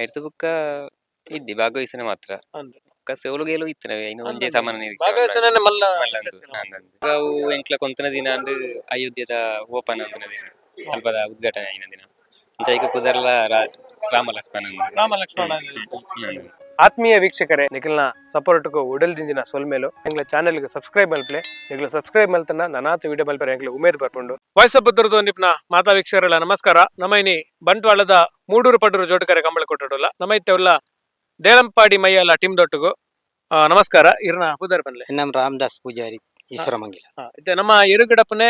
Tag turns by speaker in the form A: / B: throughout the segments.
A: ಐರ್ದ ಬುಕ್ಕ ಇದ್ದಿ ಭಾಗವಹಿಸನೆ ಮಾತ್ರ.
B: ಅಂದ್.
A: ಬೊಕ್ಕ ಸೋಲು ಗೇಲು ಇತ್ತನವೆ ಇನ್ನು ಒಂಜೇ
B: ಅಂದ್
A: ಸಮಾನ ನಿರೀಕ್ಷೆ.
B: ಭಾಗವಹಿಸನೆ ಮಲ್ಲ
A: ಮಲ್ಲ
B: ಪ್ರಶಸ್ತಿ ನಮಕ್.
A: ಅಂದ್ ಅಂದ್. ಅವು ಎಂಕ್ಲ ಕೊಂತನ ದಿನ ಅಂದ್ ಅಯೋಧ್ಯೆದ ಓಪನ್ ಅಂದಿನ ದಿನ, ಅಲ್ಪದ ಉದ್ಘಾಟನೆ ಆಯಿನ ದಿನ. ಅಂಚ ಐಕ್ ಪುದರ್ಲ ರಾಮ ಲಕ್ಷ್ಮಣ ಅಂದ್.
B: ರಾಮ ಲಕ್ಷ್ಮಣ.
A: ಹ್ಮ್.
B: ಆತ್ಮೀಯ ವೀಕ್ಷಕರೇ, ನಿಖಲ್ನ ಸಪೋರ್ಟ್ಗೂ ಉಡಲ್ ದಿಂಜಿನ ಸೊಲ್ಮೇಲು. ಎಂಗ್ಲ ಚಾನೆಲ್ಗೆ ಸಬ್ಸ್ಕ್ರೈಬ್ ಮಲ್ಪಲೆ. ನಿಗ್ಲ ಸಬ್ಸ್ಕ್ರೈಬ್ ಮಲ್ತನ ನನಾತ್ ವಿಡಿಯೋ ಮಲ್ಪರೆ ಎಂಗ್ಲ ಉಮೇದ್ ಬರ್ಪುಂಡು. ವಾಯ್ಸ್ ಆಫ್ ಪುತ್ತೂರು ನಿಪ್ನ ಮಾತಾ ವೀಕ್ಷಕರೆಲ್ಲ ನಮಸ್ಕಾರ. ನಮ್ಮ ಇನಿ ಬಂಟ್ವಾಳದ ಮೂಡೂರು ಪಡೂರು ಜೋಟುಕರೆ ಕಂಬಳ ಕೊಟ್ಟಡುಲ್ಲ. ನಮ್ಮ ಇತ್ತೆಲ್ಲ ದೇಲಂಪಾಡಿ ಮೈಯಲ್ಲ ಟೀಮ್ ದೊಟ್ಟುಗು. ನಮಸ್ಕಾರ, ಇರ್ನ ಪುದರ್ ಪನ್ಲೆ.
C: ನಮ್ಮ ರಾಮದಾಸ್ ಪೂಜಾರಿ, ಈಶ್ವರಮಂಗಿಲ.
B: ಇತ್ತೆ ನಮ್ಮ ಎರುಗಡಪ್ಪನೆ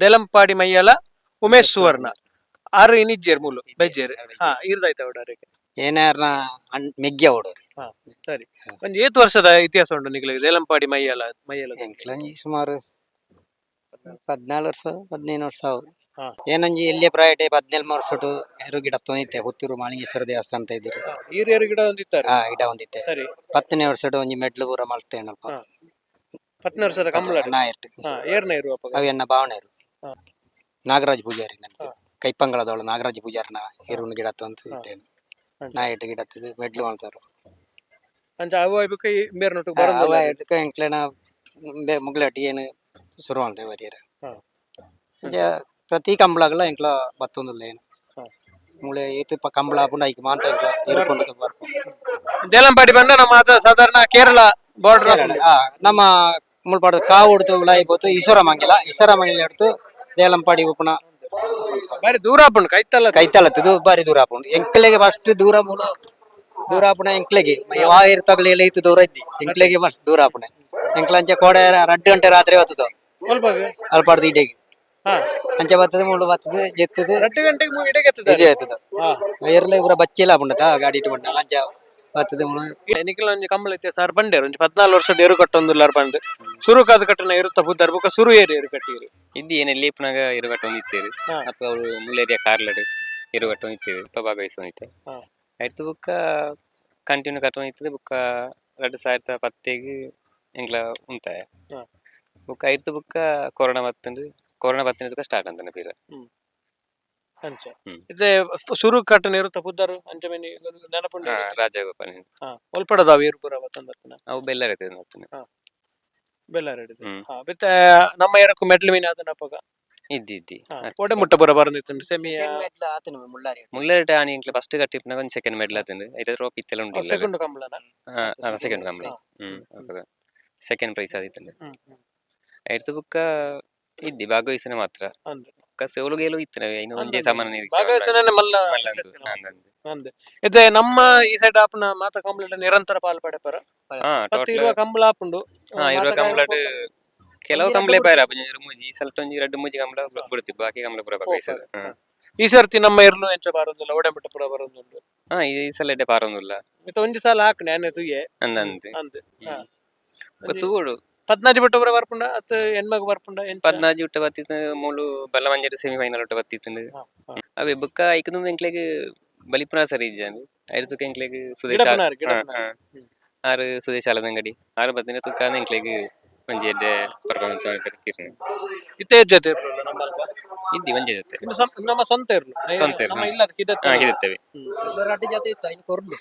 B: ದೇಲಂಪಾಡಿ ಮೈಯಲ್ಲ ಉಮೇಶ್ ಸುವರ್ಣ ಆರು ಇನಿಜ್ಜೇರ್ ಮೂಲು ಬೈಜೇರ್. ಹಾ, ಇರ್ದಾಯ್ತ ಅವಡಾರಿಗೆ.
C: ಏನಾರ್ನ ಅಣ್ ಮೆಗ್ಯ ಓಡೋರು.
B: ಸರಿ, ಒಂಜಿ ಏತ್ ವರ್ಷದ ಇತಿಹಾಸ ಉಂಟು ನಿಗ್ಲಿಗೆ ದೇಲಂಪಾಡಿ ಮೈಯಲ್ಲ ಮೈಯಲ್ಲ?
C: ಎಂಕ್ಲಂಜಿ ಸುಮಾರು 14 ವರ್ಷ, 15 ವರ್ಷ ಅವು.
B: ಹಾ.
C: ಏನಂಜಿ ಎಲ್ಲಿಯ ಪ್ರಾಯಟೆ 17 ವರ್ಷಟು ಎರು ಗಿಡ ತೊಂದಿತ್ತೆ. ಪುತ್ತೂರು ಮಾಳಿಂಗೇಶ್ವರ ದೇವಸ್ಥಾನ ಇದ್ದರು.
B: ಹಿರಿಯರು ಗಿಡ ಒಂದಿತ್ತಾರೆ.
C: ಹಾ, ಗಿಡ ಒಂದಿತ್ತೆ.
B: ಸರಿ.
C: 10ನೇ ವರ್ಷಟು ಒಂಜಿ ಮೆಡ್ಲು ಪೂರ ಮಲ್ತೇನಲ್ಪ.
B: ಹಾ. 10ನೇ ವರ್ಷದ ಕಂಬಳ.
C: ನಾಯರ್ಟ್.
B: ಹಾ, ಏರ್ನ ಇರುವ ಅಪಗ?
C: ಅವೆನ್ನ ಭಾವನೆರು.
B: ಹಾ.
C: ನಾಗರಾಜ್ ಪೂಜಾರಿ ನನ್ನ.
B: ಹಾ.
C: ಕೈಪಂಗಳದವಳು ನಾಗರಾಜ್ ಪೂಜಾರಿನ ಎರುನ ಗಿಡ ತಂತು ಇತ್ತೇನೆ.
B: ಹಾ.
C: ನಾಯಟ್ ಗಿಡ ಹತ್ತದು ಮೆಡ್ಲು ಮಾಡ್ತಾರೆ.
B: ಅಂಚ ಅವು ಆಯ್ಬೇಕು ಮೇರ್ ನೊಟ್ಟು
C: ಅವ
B: ಬರಂದಿಲ್ಲ.
C: ಎಡ್ಕ ಎಂಕ್ಲೆನ ಮುಗ್ಲಟ್ಟಿ ಏನು ಶುರು ಮಾಡ್ತೇವೆ ಬರಿಯರ.
B: ಹಾ.
C: ಅಂಚ ಪ್ರತಿ ಕಂಬಳಗಳ ಎಂಕ್ಲ ಬತ್ತೊಂದಿಲ್ಲ ಏನು.
B: ಹಾ.
C: ಮೂಳೆ ಏತ್ ಕಂಬಳ ಆಪುಂಡು ಐಕ್ ಮಾಂತ ಎಂಕ್ಲ ಏರ್ಕೊಂಡು ಬರ್ಪುಂಡು.
B: ದೇಲಂಪಾಡಿ ಬಂದ ನಮ್ಮ ಅದು ಸಾಧಾರಣ ಕೇರಳ ಬಾರ್ಡರ್.
C: ಆ, ನಮ್ಮ ಮುಳ್ಪಾಡ ಕಾವು ಉಡ್ತು ಉಳಾಯಿ ಪೋತು ಈಶ್ವರ ಮಂಗಿಲ, ಈಶ್ವರ ಮಂಗಿಲ എടുത്ത് ದೇಲಂಪಾಡಿ ಉಪ್ಪುನ.
B: ಬಾರಿ ದೂರ ಆಪುಂಡು ಕೈತಲ್ಲ.
C: ಕೈತಲತ್ತದು ಬಾರಿ ದೂರ ಆಪುಂಡು. ಎಂಕ್ಲೆಗೆ ಫಸ್ಟ್ ದೂರ ಮೂಲ ದೂರ ಆಪುಣ. ಎಂಕ್ಲೆಗೆ ಯಾವ ಇರ್ತಗ್ಲೆಲ್ಲ ಇತ್ತು ದೂರ ಇದ್ದಿ. ಎಂಕ್ಲೆಗೆ ಫಸ್ಟ್ ದೂರ ಆಪುಣ. ಎಂಕ್ಲ ಅಂಚೆ ಕೋಡೆ 2 ಗಂಟೆ ರಾತ್ರಿ ಬತ್ತದು.
B: ಸ್ವಲ್ಪ.
C: ಅಲ್ಪಾಡ್ದು ಇಡೆಗೆ.
B: ಹಾ.
C: ಅಂಚೆ ಬರ್ತದೆ, ಮುಳ್ಳು ಬರ್ತದೆ, ಜೆತ್ತದು.
B: 2 ಗಂಟೆಗೆ ಇಡಗೆ ಎತ್ತದ.
C: ಇದೇ ಆಯ್ತದ.
B: ಹಾ.
C: ಎರ್ಲೆ ಪೂರ ಬಚ್ಚಿಲ್ಲ ಆಪುಂಡತ ಗಾಡಿ ಇಟ್ಟು ಅಂಚ ಬರ್ತದೆ ಮುಳ್ಳು.
B: ನಿಖಿಲ್ ಒಂಜಿ ಕಂಬಳ ಇತ್ತೆ ಸರ್ ಬಂಡೇರು ಒಂಜಿ 14 ವರ್ಷದ ಎರು ಕಟ್ಟೊಂದುಲ್ಲಾರ್ ಬಂದು ಸುರುಕಾದ ಕಟ್ಟನ ಇರುತ್ತ ಬುದ್ಧರ್ ಬೊಕ ಸುರು ಏರಿ ಎರು ಕಟ್ಟಿರು.
A: ಇದ್ದಿ ಏನ ಲೇಪನಾಗ ಇರುಗಟ್ಟ ಒಂದಿತ್ತೇರು.
B: ಹಾ.
A: ಅಪ್ಪ ಅವರು ಮುಳ್ಳೇರಿಯ ಕಾರ್ಲಡ್ ಇರುಗಟ್ಟ ಒಂದಿತ್ತೇರು, ಇಪ್ಪ ಭಾಗವಹಿಸೋನಿತ್ತೆ.
B: ಹಾ.
A: ಆಯ್ತು, ಬುಕ್ಕ ಕಂಟಿನ್ಯೂ ಕಟ್ಟೊಂದಿತ್ತದು. ಬುಕ್ಕ 2010ಗ್ ಎಂಕ್ಲ ಉಂತಾಯ.
B: ಹಾ.
A: ಬುಕ್ಕ ಐರ್ತು ಬುಕ್ಕ ಕೊರೋನಾ ಬತ್ತಂದು, ಕೊರೋನಾ ಬತ್ತಿನ ಸ್ಟಾರ್ಟ್ ಅಂತಾನೆ ಪೀರ.
B: ಅಂಚ.
A: ಹ್ಮ್.
B: ಇತ್ತೆ ಸುರು ಕಟ್ಟನ ಇರುತ್ತ ಪುದ್ದಾರು ಅಂಚ ಮೆನಿ ನೆನಪುಂಡು?
A: ಹಾ, ರಾಜಗೋಪಾಲ್.
B: ಹಾ, ಒಲ್ಪಡದಾವ ಏರು ಪೂರ ಬತ್ತಂದತ್ತನ?
A: ಅವು ಬೆಲ್ಲರ್ ಇರ್ತದೆ ಮತ್ತನೆ.
B: ಬೆಲ್ಲಾರ ಹಿಡಿದು.
A: ಹ್ಮ್.
B: ಹಾ, ಬಿತ್ತೆ ನಮ್ಮ ಎರಕು ಮೆಟ್ಲು ಮೀನ್ ಆದನ ಅಪಗ?
A: ಇದ್ದಿ ಇದ್ದಿ.
B: ಓಡೆ ಮುಟ್ಟ ಬರ ಬರಂದಿತ್ತು ಸೆಮಿಯ?
C: ಮುಳ್ಳಾರಿ.
A: ಮುಳ್ಳೇರಿಟ ಆನಿ ಎಂಕ್ಲ ಫಸ್ಟ್ ಕಟ್ಟಿಪ್ನಾಗ ಒಂದು ಸೆಕೆಂಡ್ ಮೆಡಲ್ ಆತಂದು. ಐತ ಟ್ರೋಫಿ ಇತ್ತೆಲ್ಲ ಉಂಟು.
B: ಸೆಕೆಂಡ್ ಕಂಬಳನ?
A: ಸೆಕೆಂಡ್ ಕಂಬಳ. ಹ್ಮ್, ಸೆಕೆಂಡ್ ಪ್ರೈಸ್ ಆದಿತ್ತಂದು.
B: ಹ್ಮ್.
A: ಐರ್ತು ಬುಕ್ಕ ಇದ್ದಿ ಭಾಗವಹಿಸನೆ ಮಾತ್ರ.
B: ಅಂದ್.
A: ಬೊಕ್ಕ ಸೋಲು ಗೇಲು ಇತ್ತನವೆ ಇನ್ನು ಒಂಜೇ
B: ಅಂದ್.
A: ಸಮಾನ ನಿರೀಕ್ಷೆ.
B: ಭಾಗವಹಿಸನೆ ಮಲ್ಲ
A: ಮಲ್ಲ
B: ಪ್ರಶಸ್ತಿ ನಮಕ್.
A: ಅಂದ್ ಅಂದ್.
B: ಅಂದ್. ಇತ್ತೆ ನಮ್ಮ ಈ ಸೈಡ್ ಆಪುನ ಮಾತ ಕಂಬಳಟ ನಿರಂತರ ಪಾಲ್ ಪಡೆಪರ.
A: ಹಾ.
B: ಪತ್ತು
A: ಟೋಟಲ್
B: ಇರುವ ಕಂಬಳ ಆಪುಂಡು.
A: ಹಾ, ಇರುವ
B: ಮಾತ
A: ಕಂಬಳಟ್ ಕೆಲವು
C: ಒಂಜಿ
A: ಕಂಬಳೆ
C: ರಡ್ಡ್
A: ಪಾರ ಒಂಜಿ ಮೂಜಿ, ಈ ಸಲ ಒಂಜಿ ರಡ್ಡ್ ಮೂಜಿ ಕಂಬಳ ಬಿಡ್ತಿ, ಬಾಕಿ ಕಂಬಳ ಪೂರ ಭಾಗವಹಿಸದು. ಹಾ.
B: ಈ ಸರ್ತಿ ನಮ್ಮ ಎರ್ಲು ಎಂಚ ಬಾರೊಂದಿಲ್ಲ, ಒಡೆಮಟ್ಟ ಪೂರ ಬರೊಂದುಂಡು.
A: ಹಾ, ಈ ಸಲ ಎಡ್ಡೆ ಪಾರೊಂದುಲ್ಲ.
B: ಮತ್ತೆ ಒಂಜಿ ಸಾಲ ಹಾಕ್ನೆ ಅನೆ ತುಯ್ಯೆ.
A: ಅಂದ್ ಅಂದ್.
B: ಅಂದ್. ಹಾ.
A: ಬೊಕ್ಕ ತೂವೊಡು.
B: ಪದ್ನಾಜಿ ಬಿಟ್ಟು ಪೂರ ಬರ್ಪುಂಡ ಅತ್ ಎಣ್ಮಗ್ ಬರ್ಪುಂಡ ಎಂಚ?
A: 14 ಉಟ್ಟ ಬತ್ತಿತ್ತು, ಮೂಲು ಬಲ್ಲಮಂಜರಿ ಸೆಮಿ ಫೈನಲ್ ಉಟ್ಟ ಬತ್ತಿತ್ತು.
B: ಹಾ, ಹಾ.
A: ಅವೇ ಬೊಕ್ಕ ಐಕ್ ಎಂಕ್ಲೆಗ್ ಬಲಿಪುನ ಸರಿ ಇಜ್ಜಾಂಡ್. ಐರ್ ತುಕ ಎಂಕ್ಲೆಗ್ ಸುದೇಶ್
B: ಗಿಡಪುನಾರ್,
A: ಹಾ,
B: ಗಿಡಪುನಾರ್.
A: ಹಾ.
B: ಹ್ಮ್.
A: ಆರು ಸುದೇಶ್ ಆಲದಂಗಡಿ ಆರು ಬತ್ತಿನ ತುಕ ಎಂಕ್ಲೆಗ್ ಒಂಜಿ ಎಡ್ಡೆ ಪರ್ಫಾರ್ಮೆನ್ಸ್ ತೀರ್ನೆ.
B: ಇತ್ತೆ ಜೊತೆ ಇರ್ಲಿಲ್ಲ ನಮ್ಮಲ್ಪ?
A: ಇದ್ದಿ, ಒಂಜೆ ಜೊತೆ.
B: ಇನ್ನು ನಮ್ಮ ಸ್ವಂತ ಇರ್ಲು.
A: ಸ್ವಂತ ಇರ್ಲು.
B: ನಮ್ಮ ಇಲ್ಲ ಕಿದತ್ತ.
A: ಹಾ, ಕಿದತ್ತವೆ.
C: ರಡ್ಡು ಜೊತೆ ಇತ್ತು ಇನ್ನು ಕೊರ್ಲು.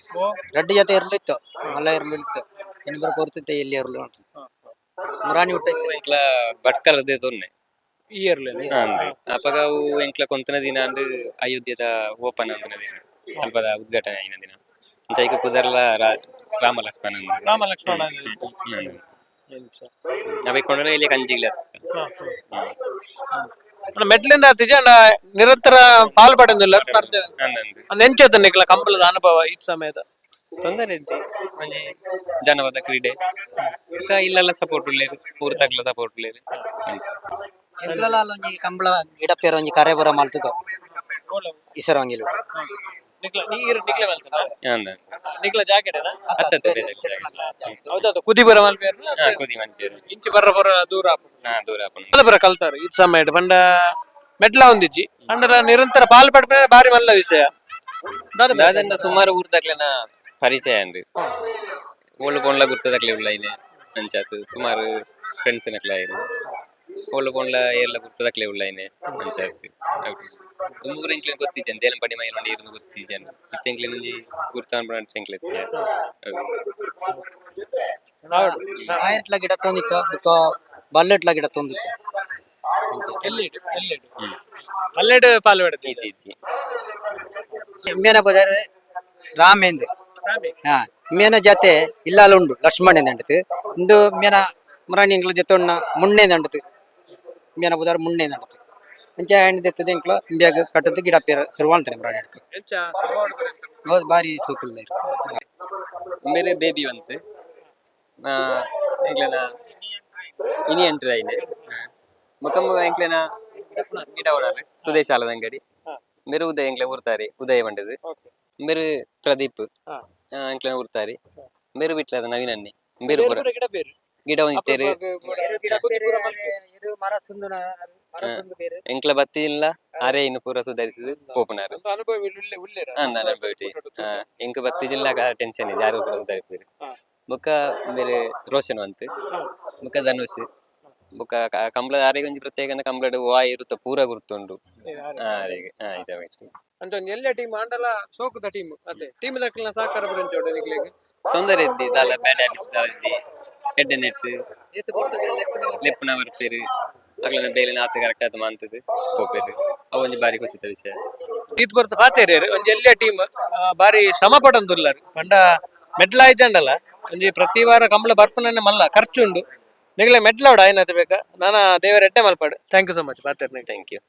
C: ರಡ್ಡು ಜೊತೆ ಇರ್ಲು ಇತ್ತು, ಮಲ್ಲ ಇರ್ಲು ಇತ್ತು. ಇನ್ನು ಬರ ಕೊರ್ತಿತ್ತೆ ಎಲ್ಲಿ ಇರ್ಲು ಅಂತ ಮುರಾಣಿ ಹುಟ್ಟ ಇತ್ತು.
A: ಎಂಕ್ಲ ಭಟ್ಕಲದ ತೊನ್ನೆ.
B: ಈ ಇರ್ಲಿಲ್ಲ.
A: ಅಂದ್ ಅಪಗ ಅವು ಎಂಕ್ಲ ಕೊಂತನ ದಿನ ಅಂದ್ ಅಯೋಧ್ಯೆದ ಓಪನ್ ಅಂದಿನ ದಿನ, ಅಲ್ಪದ ಉದ್ಘಾಟನೆ ಆಯಿನ ದಿನ. ಅಂಚ ಐಕ್ ಪುದರ್ಲ ರಾಮ ಲಕ್ಷ್ಮಣ ಅಂದ್.
B: ರಾಮ ಲಕ್ಷ್ಮಣ.
A: ಹ್ಮ್. ಅವೆ ಕೊಂಡನ ಇಲ್ಲಿ ಕಂಜಿಗ್ಲ.
B: ಮೆಟ್ಲಿಂದ ಆತಿಜ ಅಂಡ ನಿರಂತರ ಪಾಲ್ ಪಡೆದಿಲ್ಲ ಸ್ಪರ್ಧೆ.
A: ಅಂದ್ ಅಂದ್.
B: ಅಂದ್ ಎಂಚ ನಿಕ್ಲ ಕಂಬಳದ ಅನುಭವ ಈ ಸಮಯದ?
A: ತೊಂದರೆ ಇದ್ದಿ, ಒಂಜಿ ಜನಪದ ಕ್ರೀಡೆ. ಬೊಕ್ಕ ಇಲ್ಲೆಲ್ಲ ಸಪೋರ್ಟ್ ಉಳ್ಳೇರು, ಊರು ತಗ್ಲ ಸಪೋರ್ಟ್ ಉಳ್ಳೇರು ಅಂಚ.
C: ಎಂಕ್ಲಲ ಅಲ್ಲ ಒಂಜಿ ಕಂಬಳ ಗಿಡಪೇರ ಒಂಜಿ ಕರೆ ಬರ ಮಲ್ತದ ಈಶ್ವರ ಮಂಗಿಲು.
B: ನಿಕ್ಲ ನೀರು ನಿಕ್ಲೆ ಮಲ್ತನ?
A: ಅಂದ್ ಅಂದ್.
B: ನಿಕ್ಲ ಜಾಕೆಟ್?
A: ಅತ್ತ ಅತ್ತ, ಬೇರೆ
B: ಹೌದೌದು, ಕುದಿ ಬರ ಮಲ್ಪೇರ್.
A: ಹಾ, ಕುದಿ ಮನ್ಪೇರು.
B: ಇಂಚಿ ಬರ್ರ ಬರ ದೂರ ಆಪುಂಡು.
A: ಹಾ, ದೂರ ಆಪುಂಡು.
B: ಮಲ್ಲ ಬರ ಕಲ್ತಾರ ಈ ಸಮಯ ಪಂಡ ಮೆಟ್ಲ ಒಂದಿಜ್ಜಿ ಅಂಡಲ ನಿರಂತರ ಪಾಲ್ ಪಡ್ಪೆ ಬಾರಿ ಮಲ್ಲ ವಿಷಯ ದಾದ.
A: ದಾದಂಡ ಸುಮಾರು ಊರು ತಗ್ಲೆನ ಪರಿಚಯ ಅಂದ್. ಓಳು ಪೋಣ್ಲ ಗುರ್ತದಕ್ಲೆ ಉಳ್ಳ ಇನೆ ಅಂಚಾತು. ಸುಮಾರು ಫ್ರೆಂಡ್ಸ್ ನಕ್ಲ ಇರು. ಓಳು ಪೋಣ್ಲ ಏರ್ಲ ಗುರ್ತದಕ್ಲೆ ಉಳ್ಳ ಇನೆ ಅಂಚಾತು. ದುಂಬುಗುರ ಎಂಕ್ಲೆನ್ ಗೊತ್ತಿಜ್ಜನ್ ದೇಲಂಪಡಿ ಮೈಲೊಂಡು ಇರುಂದು ಗೊತ್ತಿಜ್ಜನ್ ಇತ್ತೆ ಎಂಕ್ಲೆನ್ ಒಂಜಿ ಗುರ್ತಾನ್ ಬ್ರಾಂಡ್ ಎಂಕ್ಲೆ
C: ಆಯಿರ್ಟ್ಲ ಗಿಡ ತೊಂದಿತ್ತು, ಬೊಕ್ಕ ಬಲ್ಲೆಟ್ಲ ಗಿಡ ತೊಂದಿತ್ತು ಅಂಚ.
B: ಎಲ್ಲಿಡು ಎಲ್ಲಿಡು ಮಲ್ಲೆಡ್ ಪಾಲ್ ಬೇಡ.
A: ಇಜ್ಜಿ ಇಜ್ಜಿ.
C: ಮೇನ ಬಜಾರ್ ರಾಮೇಂದ್. ಹಾ, ಮೇನ ಜತೆ ಇಲ್ಲಾಲ ಉಂಡು ಲಕ್ಷ್ಮಣೆ ನಂಡತು. ಇಂದು ಮೇನ ಮರಾಣಿ ಎಂಕ್ಲ ಜೊತೆ ಉಣ್ಣ ಮುಣ್ಣೆ ನಂಡತು. ಮೇನ ಬುದಾರ್ ಮುಣ್ಣೆ ನಂಡತು. ಅಂಚ ಹೆಣ್ಣು ದೆತ್ತದ ಎಂಕ್ಲ ಇಂಬ್ಯಾಗ ಕಟ್ಟದ್ದು ಗಿಡ ಪೇರ ಶುರುವಾಳ್ತಾರೆ ಮರಾಣಿ ಹಿಡ್ದು.
B: ಎಂಚ?
C: ಹೌದು, ಬಾರಿ ಸೋಕುಲ್ಲ.
A: ಬೇರೆ ಬೇಬಿ ಬಂತು ಎಂಕ್ಲೆನ ಇನಿ ಎಂಟ್ರಿ ಆಯ್ನೆ. ಮುಖಂಬ ಎಂಕ್ಲೆನ ಗಿಡ ಓಣರ್ ಸುದೇಶ್ ಆಲದಂಗಡಿ. ಮೇರು ಉದಯ ಎಂಕ್ಲೆ ಊರ್ತಾರೆ, ಉದಯ ಬಂಡದು. ಮೇರು ಪ್ರದೀಪ್. ಎಂಕ್ಲೆನ ಊರ್ತಾರೆ. ಮೇರು ಬಿಟ್ಲದ ನವೀನನ್ನಿ ಮೇರು ಪೂರ
B: ಗಿಡ ಬೇರು.
A: ಗಿಡ ಒಂದಿತ್ತೇರು.
C: ಮರ ಸುಂದುನ ಮರ ಸುಂದು ಬೇರೆ.
A: ಎಂಕ್ಲ ಬತ್ತಿ ಇಲ್ಲ, ಅರೆ ಇನ್ನು ಪೂರ ಸುಧಾರಿಸಿದ್ ಪೋಪುನಾರು.
B: ಅನುಭವ ಉಲ್ಲೆ ಉಲ್ಲೇರ.
A: ನಾನು ಎಂಕ್ ಬತ್ತಿ ಜಿಲ್ಲಾ ಟೆನ್ಷನ್ ಇದೆ, ಯಾರು ಪೂರ ಸುಧಾರಿಸಿದ್ರು. ಬೊಕ್ಕ ಬೇರೆ ರೋಷನ್ ಅಂತ್, ಬೊಕ್ಕ ಧನುಷ್, ಬೊಕ್ಕ ಕಂಬ್ಳ ಆರೆಗ್ ಒಂಜಿ ಪ್ರತ್ಯೇಕ ಕಂಬ್ಳಡ್ ವಾ ಇರುತ್ತ ಪೂರ ಗುರ್ತುಂಡು ಆರೆಗ್. ಇದೆ ಬೇಕು.
B: ಅಂಚ ಒಂಜಿ ಎಲ್ಲ ಟೀಮ್ ಆಂಡಲ ಸೋಕುದ ಟೀಮ್ ಅದೇ ಟೀಮ್ ದಕ್ಲೆನ ಸಹಕಾರ ಬರಂಚೋಡು ನಿಕ್ಲೆಗ್.
A: ತೊಂದರೆ ಇದ್ದಿ ದಾಲ ಬ್ಯಾಡ್ ಹ್ಯಾಬಿಟ್ಸ್ ದಾಲ ಇದ್ದಿ, ಎಡ್ಡೆ ನೆಟ್ ಲೆಪ್ಪುನ ಬರ್ಪೇರು. ಅಕ್ಲೆನ ಬೇಲೆನ ಆತ ಕರೆಕ್ಟ್ ಆತ ಮಂತದು ಪೋಪೇರು. ಅವು ಒಂಜಿ ಬಾರಿ ಖುಷಿತ ವಿಷಯ.
B: ಈತ್ ಬರ್ತ ಪಾತೇರಿಯರು ಒಂಜಿ ಎಲ್ಲ ಟೀಮ್ ಬಾರಿ ಶ್ರಮ ಪಡೊಂದುಲ್ಲಾರು. ಪಂಡ ಮೆಡ್ಲ ಆಯ್ತಂಡಲ್ಲ, ಒಂಜಿ ಪ್ರತಿ ವಾರ ಕಂಬಳ ಬರ್ಪುನನೆ ಮಲ್ಲ ಖರ್ಚು ಉಂಡು. ನಿಗಲೆ ಮೆಡ್ಲ ಆಯ್ನತೆ ಬೇಕಾ ನಾನ ದೇವರ ಎಡ್ಡೆ ಮಲ್ಪಾಡು. Thank you so much ಪಾತೇರ್ನಿಗೆ.
A: Thank you.